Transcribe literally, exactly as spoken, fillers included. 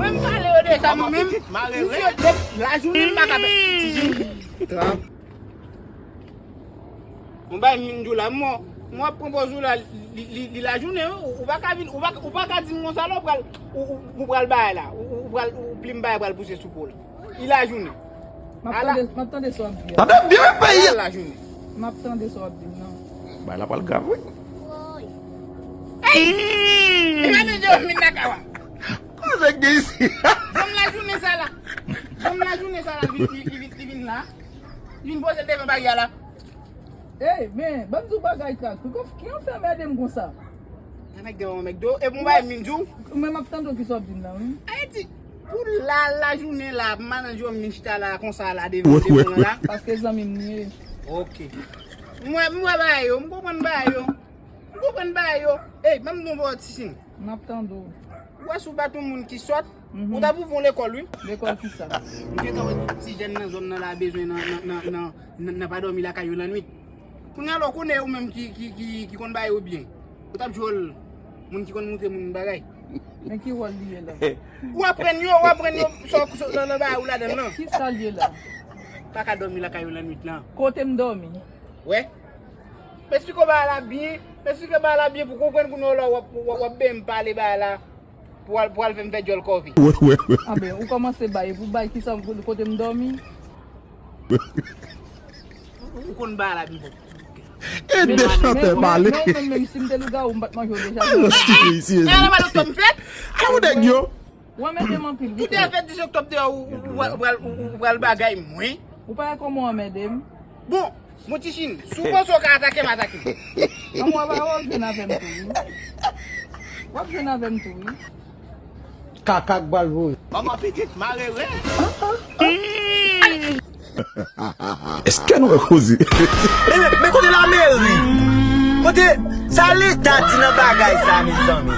M pale yo de sa mwen menm. Misye, depi lajounen m pa ka fè. Tijin. Trap. Mwen bay m di w la, mwen, mwen ap pran pòz ou la, li, li, li lajounen, wi. Ou, ou pa ka vin, ou pa, ou pa ka di m konsa la, ou pral, ou, ou, ou pral bay la, ou, ou, ou pral, ou plim bay pral pouse sou po la. Li lajounen. M ap Ala. Tande, m ap tande sa w ap di a. Tande byen, peyi. Ala lajounen. M ap tande sa w ap di m nan. Bay la pral grav, wi. Ey! Li pa menm Jomin Nakawa. Kòman gen isi? Jòm lajounen sa la. Jòm lajounen sa la, li, li, li, li vin la. Li vin poze devan baryè la. Ey, men, ban m di w bagay krak. Ki, ki anfèmède m konsa? Anmègde w, anmègde w. E pou bay min di w. Mwen m ap tande w ki sa w ap di m nan, wi. Ayiti, pou la, lajounen la, manan Jòm vin chita la, konsa la, devan, devan la. Paske zanmi m li ye. Ok. Mwen, m wè bagay yo, m konprann bagay yo. M konprann bagay yo. Ey, ban m di w, Tijin. M ap tande w. Ou wè si w bat yon moun ki sòt, ou ta pou voun lekòl, wi. Lekòl kisa? M gentan wè ti jèn nan zòn nan la bezwen nan, nan, nan, nan, nan, nan pa dòmi lakay yo lannwit. Kounye a la, ou konnen ou menm ki, ki, ki, ki konn bagay yo byen. Ou t ap jwe wòl moun ki konn montre moun bagay. Men ki wòl li ye la? Ou aprann yo, ou aprann yo sa, sa, nan, nan bagay ou ladan l lan. Kisa l ye la? Pa ka dòmi lakay yo lannwit lan. Kote m dòmi? Wè. M esplike w bagay la byen. M esplike w bagay la byen pou w konprann kounye a la w ap, w ap, w ap benyen m pale bagay la pou al, pou al fè m fè djòl kòve. Wè, wè, wè. Anben, ou kòmanse bay, epi w bay kisa, kote m dòmi? Ou, ou konn bagay la byen. Ede chantè pale. Men, men, men si m te lougawou, m pa t manje w deja. Alò, si, si, si. E, alò, pa doktè m fèt. Ay, ou nèg yo. Ou anmède m anpil, wi. Tout afè dis oktòb deyò, ou, ou, ou, ou pral, ou, ou, ou pral bagay mwen. Ou pa wè kòman w anmède m? Bon, mon Tijin, si w panse w ka atake m, atake m. Anmwe, w ap, w ap jwenn avè m tou, wi. W ap jwenn avè m tou, wi. Kaka k pral voye. Manman pitit mare ren. Èske nou wè koze? Men, men, men kote lameri? Kote sa leta di nan bagay sa, mezanmi?